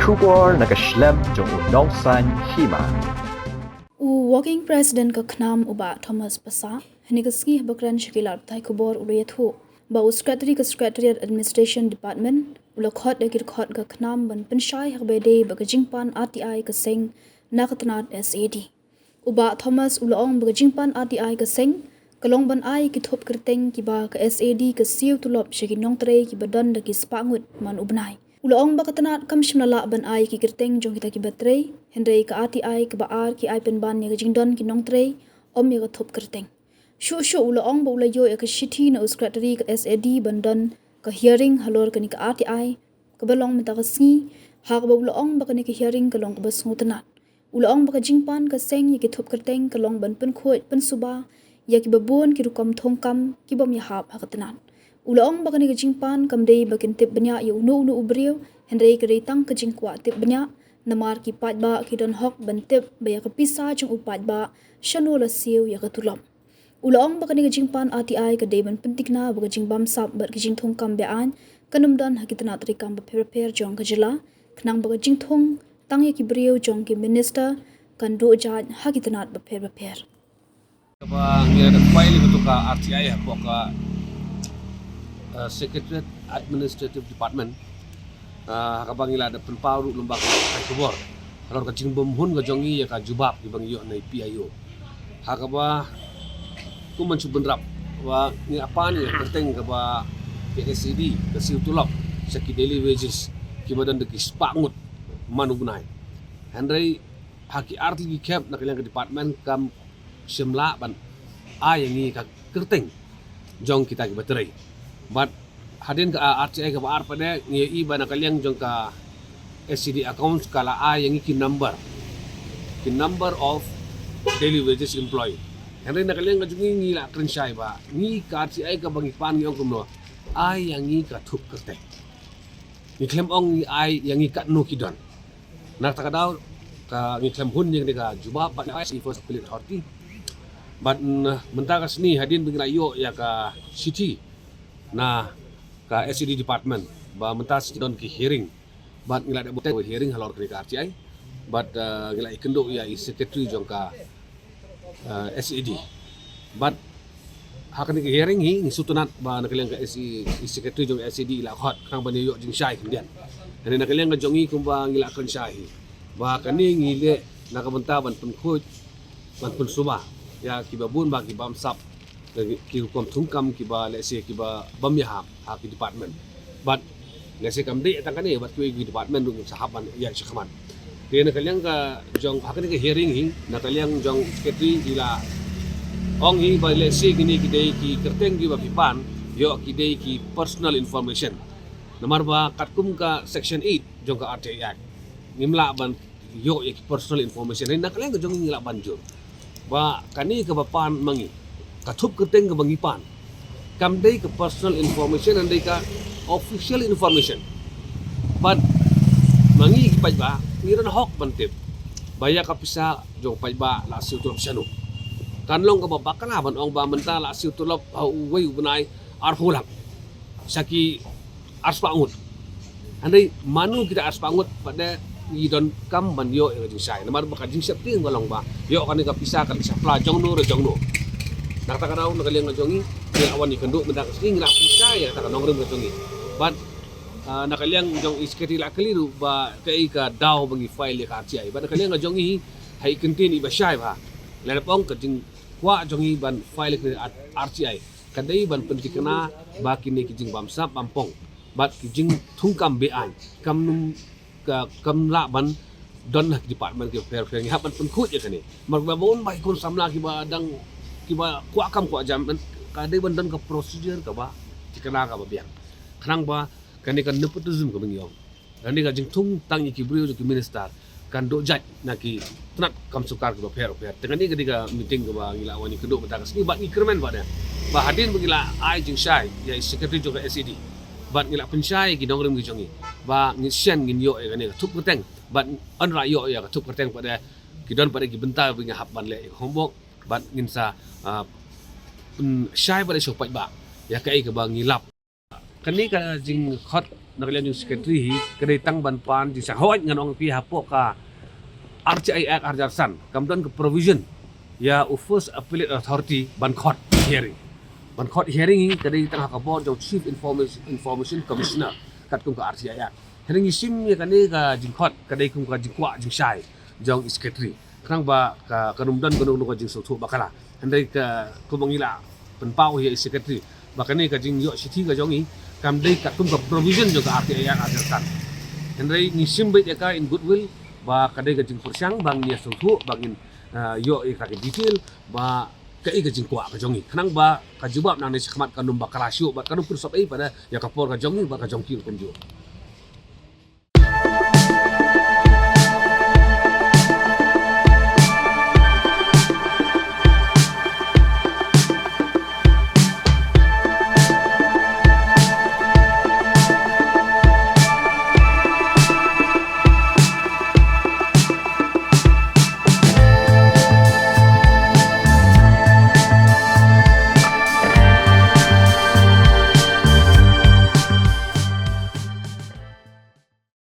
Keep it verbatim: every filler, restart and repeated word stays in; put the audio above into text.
Khubor na ka shlem jong u Nongsaiñ Hima. U Working President ka KHNAM u Bah Thomas Passah, hynne ka sngi haba kren sha ki lad pathai khubor u la ïathuh ba u Secretary ka Secretariat Administration Department u la khot ïa ki dkhot ka KHNAM ban pynshai ha kaba ïadei bad ka jingpan R T I ka seng na ka tnat S A D. U Bah Thomas u la ong ba ka jingpan R T I ka seng ka long ban ai ki thup kyrteng kiba ka S A D ka siew tulop sha ki nongtrei kiba don da ki spah ngut man u bnai. U la ong ba ka tnat kam shym la lah ban ai ki kyrteng jong kita kiba trei, hynrei ka R T I kaba ar ki ai pynban ïa ka jingdon ki nongtrei, ym ïa ka thup kyrteng. Shuh shuh u la ong ba u la ïoh ïa ka shithi na u Secretary ka S A D ban don ka hearing halor kane ka R T I kaba long mynta ka sngi, ha kaba u la ong ba kane ka hearing ka long kaba sngewtynnat. U la ong ba ka jingpan ka seng ïa ki thup kyrteng ka long ban pynkhuid pynsuba ïa kiba bun ki rukom thungkam ki bym ïahap ha ka tnat. U la ong ba kane ka jingpan kam dei ba kin tip bniah ïa uno uno u briew, hynrei ka dei tang ka jingkwah tip bniah, namar ki paidbah ki don hok ban tip ba ïa ka pisa jong u paidbah shano la siew ïa ka tulop. U la ong ba kane ka jingpan R T I ka dei ban pynthikna ba ka jingbamsap bad ka jingthungkam be-aiñ kan ym don ha ki tnat treikam bapher bapher jong ka jylla, khnang ba ka jingthung tang ïa ki briew jong ki minister kan duh jait ha ki tnat bapher bapher. Kaba ngi la da file ïa ka R T I hapoh ka, eh, Secretariat Administrative Department, eh, kaba ngi la da pynpaw ruh lyngba ka khubor halor ka jingbymhun ka jong ngi ïa ka jubab kiba ngi ïoh na i P I O. Ha kaba kum ban shu bynrap ba ngi la pan ïa ka kyrteng kaba ka S A D ka siew tulop sha ki daily wages kiba don da ki spah ngut man u bnai. Hynrei ha ki ar tylli ki khep na ka liang ka department kam shym lah ban ai ïa ngi ka kyrteng jong kita kiba trei. Bad hadien ka, ah, R T I kaba ar pat de ngi ïohi ba na ka liang jong ka S A D accounts ka la ai ïa ngi ki number, ki number of daily wages employee. Hynrei na ka liang ka jong ngi ngi la kren shai ba ngi ka R T I kaba ngi pan ngi ong kumno, ai ïa ngi ka thup kyrteng. Ngi khlem ong ngi ai ïa ngi katno ki don. Na kata ka daw ka ngi khlem hun ïa ka jubab bad ngi ai shi first appellate authority. Bad, mm, mynta ka sngi hadien ba ngi la ïoh ïa ka shithi na ka S A D department ba mynta sngi don ki hearing. Bad ngi la dep buh hearing halor kane ka R T I. Bad, eh, ngi la ïakynduh ïa i secretary jong ka, eh, S A D. Bad ha kane ka hearing hi ngi sngewtynnat ba na ka liang ka S A D, i secretary jong S A D i la khot khnang ban ïoh jingshai khyndiat. Hynrei na ka liang ka jong ngi kumba ngi la kren shai hi ba kane ngi leh na ka bynta ban pynkhuid, ban pynsuba ïa kiba bun ba ki bamsap, ki rukom thungkam kiba lehse kiba bym ïahap ha ki department. Bad lehse kam dei tang kane bad kiwei ki department ruh ngim sa hap ban ïaid shakhmat. Te na ka liang ka jong ha kane ka hearing hi na ka liang jong secretary i la ong hi ba lehse kine ki dei ki kyrteng kiba phi pan ïoh ki dei ki personal information. Namar ba katkum ka section eight jong ka R T I Act ngim lah ban ïoh ïa ki personal information. Hynrei na ka liang ka jong ngi lah ban jur ba kane kaba pan ma ngi, ka thup kyrteng kaba ngi pan, kam dei ka personal information, hynrei ka official information. Bad ma ngi ki paidbah ngi don hok ban tip ba ïa ka pisa jong paidbah la siew tulop shano. Kan long kaba bakla ban ong ba mynta la siew tulop ha uwei u bnai arphew lak sha ki arspah ngut. Hynrei mano kita arspah ngut pat de ngi donkam ban ïoh ïa ka jingshai. Namar ba ka jingsheptieng ka long ba ïoh kane ka pisa ka la shapla jongno re jongno. Na kata ka daw na ka liang ka jong ngi ngi la wan ïakynduh mynta ka sngi ngi la pynshai ïa kata ka nongrim ka jong ngi. Bad, ah, na ka liang jong i secretary la kylli ruh ba kaei ka daw ba ngi file ïa ka R T I. Bad na ka liang ka jong ngi ha i kyntien iba shai ba la dep ong ka jingkwah jong ngi ban file ïa ka R T I ka dei ban pynthikna ba kine ki jingbamsap bampong bad ki jingthungkam be-aiñ kam num ka kam lah ban don ha ki department ki pher pher. Ngi hap ban pynkhuid ïa kane. Namar ba bun ba ki khun samla kiba dang kiba kwah kam kwah jam ka dei ban don ka procedure kaba thikna kaba biang. Khnang ba kane ka nepotism kaba ngi ong, kane ka jingthung tang ïa ki briew jong ki minister kan duh jait na ki tnat kam sorkar kiba pher pher. Te kane ka dei ka meeting kaba ngi la wan ïakynduh mynta ka sngi bad ngi kyrmen ba de ba hadien ba ngi la ai jingshai ïa i secretary jong ka S A D bad ngi la pynshai ïa ki nongrim ki jong ngi ba ngi shen ngin ïoh ïa kane ka thup kyrteng bad yn rah ïoh ïa ka thup kyrteng pat de ki don pat de ki bynta ba ngi hap ban leh ïa ka homework bad ngin sa, ah, pynshai pat de sha u paidbah ïa kaei kaba ngi lap. Kane ka jingkhot Na ka liang jong secretary hi ka dei tang ban pan jingsngewhun, ngan ong ïa phi, hapoh ka R T I Act arhajar san kam don ka provision ïa u First Appellate Authority ban khot hearing. Ban khot hearing hi ka dei tang ha ka bor jong Chief Information, Information Commissioner katkum ka R T I Act. Hynrei ngi shim ïa kane ka jingkhot ka dei kum ka jingkwah jingshai jong i secretary. Khnang ba ka, kan ym don kano kano ka jingsngewthuh bakla. Hynrei ka, kumba ngi la pynpaw ïa i secretary ba kane ka jingïoh shithi ka jong i kam dei katkum ka provision jong ka R T I Act arhajar san. Hynrei ngi shim beit ïa ka in goodwill ba ka dei ka jingpyrshang ba ngin ïa sngewthuh, ba ngin, ah, ïoh ïa ka detail ba kaei ka jingkwah ka jong i. Khnang ba ka jubab nangne shakhmat kan ym bakla shuh bad kan ym pynsop ei pat ïa ka por ka jong i bad ka jong ki ruh kumjuh.